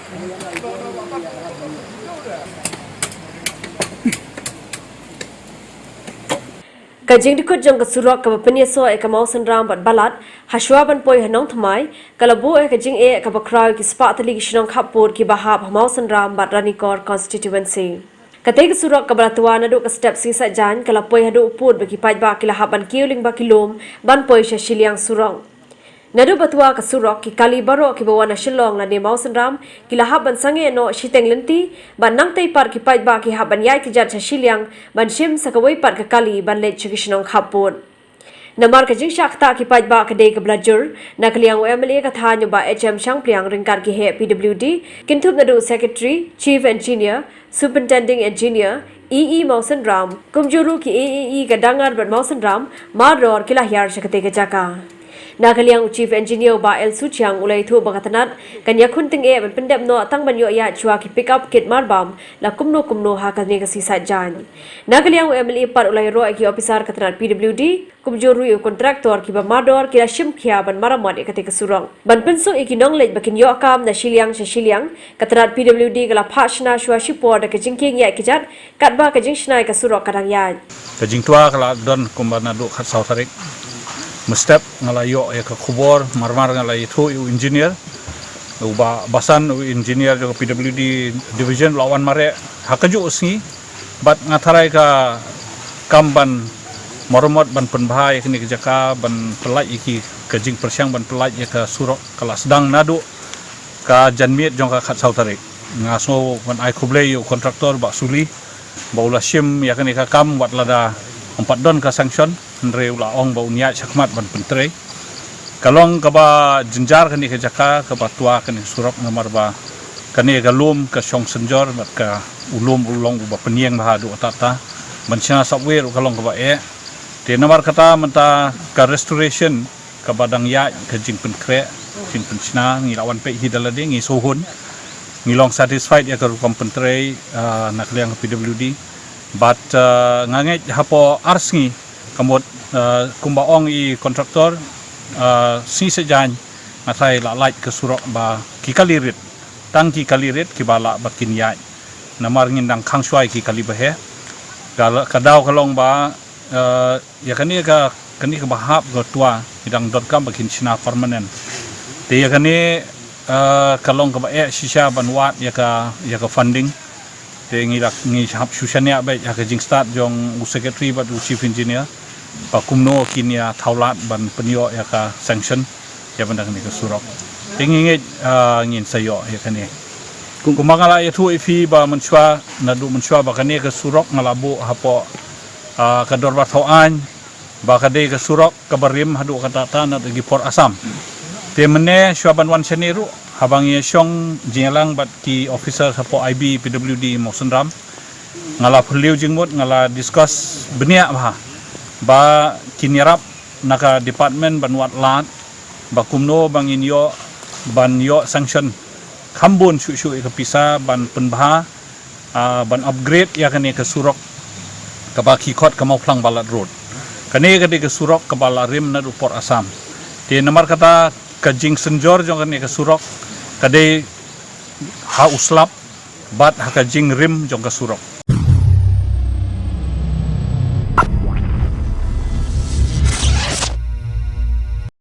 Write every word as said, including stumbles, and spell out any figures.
Ka jingdkhot jong ka surok kaba pynïasoh ïa ka Mawsynram bad Balat, ha shuwa ban poi ha Nongthymmai, ka la buh ïa ka jingeh kaba khraw ïa ki spah tylli ki shnong khappud kiba hap ha Mawsynram bad Ranikor constituency. Katei ka surok kaba la twa naduh ka step Sngi Saitjaiñ ka la poi haduh u pud ba ki paidbah ki la hap ban kiew lyngba ki lum ban poi sha shiliang surok. Naduh ba twa ka surok, ki kali baroh kiba wan na Shillong lane Mawsynram ki la hap ban sangeh noh shiteng lynti, bad nangtei pat ki paidbah ki hap ban ïaid kjat sha shiliang ban shim sa kawei pat ka kali ban leit sha ki shnong khappud. Namar ka jingshah ktah ki paidbah ka dei kaba la jur, na ka liang u M L A ka thaiñ u Bah H M Shangpliang ryngkat ki heh P W D, kynthup naduh u Secretary, Chief Engineer, Superintending Engineer, E E Mawsynram, kumjuh ruh ki A A E ka Dangar bad Mawsynram, mardor ki la hiar sha katei ka jaka. Na ka liang u Chief Engineer u Bah L Suchiang u la ïathuh ba ka tnat kan ïakhun tyngeh ban pyndep noh tang ban ïoh ïaid shuwa ki pick up kit marbam la kumno kumno ha kane ka Sngi Saitjaiñ. Na ka liang u M L A pat u la ïaroh ïa ki ophisar ka tnat P W D, kumjuh ruh ïa u kontraktor kiba mardor ki la shim khia ban maramot ïa katei ka surok. Ban pynsuk ïa ki nongleit ba kin ïoh kam na shiliang sha shiliang, ka tnat P W D ka la phah shna shuwa shipor da ka jingkieng ïaid kjat, katba ka jingshna ïa ka surok ka dang ïaid. Ka jingtwa ka la don kumba naduh khatsaw tarik. Mynstep nga la ïoh ïa ka khubor, marmar nga la ïathuh ïa u engineer. U Bah Basan, u engineer jong ka P W D division, u la wan mareh ha kajuh u sngi. Bad nga tharai ka kam ban maramot, ban pynbha ïa kane ka jaka, ban pyllait ïa ki, ka jingpyrshang ban pyllait ïa ka surok ka la sdang naduh ka janmiet jong ka khatsaw tarik. Nga sngew ban ai khublei ïa u kontraktor Bah Suli ba u la shim ïa kane ka kam wat lada ym pat don ka sanction, hynrei u la ong ba un ïaid shakhmat ban pyntrei. Ka long kaba jynjar kane ka jaka kaba twa kane ka surok, namar ba kane ka lum ka shong synjor bad ka, u lum u long uba pynïeng bha haduh katta katta. Ban shna sap wer ruh ka long kaba eh. Te namar kata mynta ka restoration kaba dang ïaid, ka jingpynkhreh, jingpynshna, ngi la wan peit hi da lade, ngi sngewhun. Ngi long satisfied ïa ka rukom pyntrei, ah, na ka liang ka P W D. Bad, ah, nga ngeit hapoh ar sngi, ka mut, ah, kumba ong i kontraktor, ah, Sngi Saitjaiñ nga tharai la lait ka surok ba ki kali rit, tang ki kali rit kiba lah ba kin ïaid. Namar ngin dang khang shuwa ïa ki kali ba heh. Ka, ka daw ka long ba, eh, ïa kane ka, kane kaba hap ka twa, ngi dang donkam ba kin shna permanent. Te ïa kane, eh, ka long kaba eh shisha ban wad ïa ka, ïa ka funding. Te ngi la, ngi hap shu shaniah beit ha ka jingstad jong u secretary bad u chief engineer ba kumno kin ïa thaw lad ban pynïoh ïa ka sanction ïa ban da kane ka surok. Te ngi ngeit, ah, ngin sa ïoh ïa kane. Kum- Kumba nga la ïathuh ïa phi ba mynshuwa, naduh mynshuwa ba kane ka surok nga la buh hapoh, ah, ka dorbar thaw aiñ, ba ka dei ka surok kaba rim haduh katta katta na ki por Assam. Te mynne shuwa ban wan shane ruh, haba ngi ïa shong jingïalang bad ki officer hapoh I B P W D Mawsynram, nga la phylliew jingmut, nga la discuss bniah bha ba kin ïarap na ka department ban wad lad ba kumno ba ngin ïoh, ban ïoh sanction kham bun shuh shuh ïa ka pisa ban pynbha, ah, ban upgrade ïa kane ka surok kaba ki khot ka Mawphlang Balat Road. Kane ka dei ka surok kaba la rim naduh por Assam. Te namar kata ka jingsynjor jong kane ka surok ka dei ha u slap bad ha ka jingrim jong ka surok.